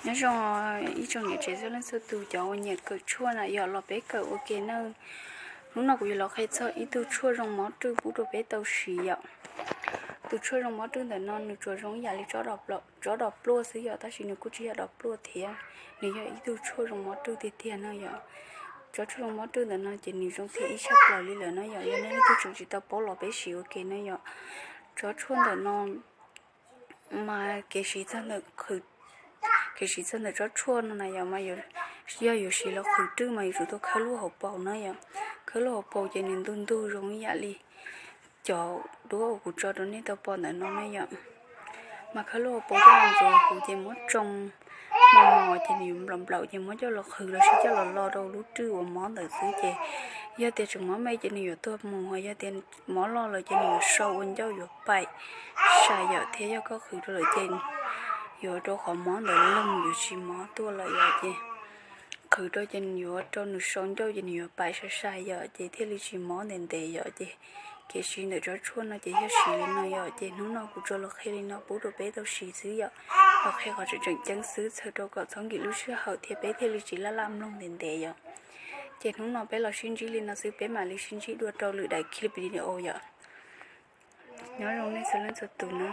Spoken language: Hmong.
Nyob zoo ib tsoom niam tsev txhua leej txhua tus, cov uas nyiam kawm tshuaj na yom, los peb kawm ua ke nawb. Hnub no kuv yuav los qhia txog ib tug tshuaj zoo mob rwj pub rau peb tau siv yom. Tus tshuaj zoo mob rwj ntawm no nws tsuas zoo ib yam li tsob dos pluaj xwb yom, tab sis nws kuj tsis yog dos pluaj thiab, nws yog ib tug tshuaj zoo mob rwj tiag tiag no yom. Tsob tshuaj zoo mob rwj ntawm no ces nws zoo tiag ib tshaj plaws li lawm no yom, yog nej leej twg tseem tsis tau paub los peb siv ua ke no yom. Tsob tshuaj ntawm no mas kev siv txog ntawm, kev siv txog ntawm tsob tshuaj no na yom, mas yog yuav siv los qhwv rwj mas yuav tsum tau khawb lub hauv paus na yom. Khawb lub hauv paus ces nws ntug ntug zoo ib yam li cov duab uas kuv tso rau nej tau pom ntawm no na yom. Mas khawb lub hauv paus coj los ntxuav huv ces muab tsoo mos mos ces nws yuav nplaum nplaum ces muab coj los qhwv los sis coj los lo rau lub rwj uas mob ntawd xwb ces yog tias tseem mob me ces nws yuav tuag mus, yog tias mob loj lawm ces nws yuav sau ua ncauj yuav paim sai yom, thiab yog koj qhwv rau lawm ces yuav rau qhov mob ntawd loog yuav tsis mob tuaj lawm yom. Ces qhwv rau ces nws yuav rau nws sau ncauj ces nws yuav paim sai sai yom, ces thiaj li tsis mob ntev ntev yom. Ces kev siv ntawm tsob tshuaj no ces yog siv li no yom. Ces hnub no kuv tsuas los qhia li no pub rau peb tau siv xwb yom, los qhia qhov tseem tseem ceeb xwb txhawm rau kom txhob nkim lub sij hawm thiab peb thiaj li tsis laj laj mloog ntev ntev yom. Ces hnub no peb los sib ntsib li no xwb, peb mam li sib ntsib dua rau lwm daim clip video yom. Nyob zoo nej txhua leej txhua tus na.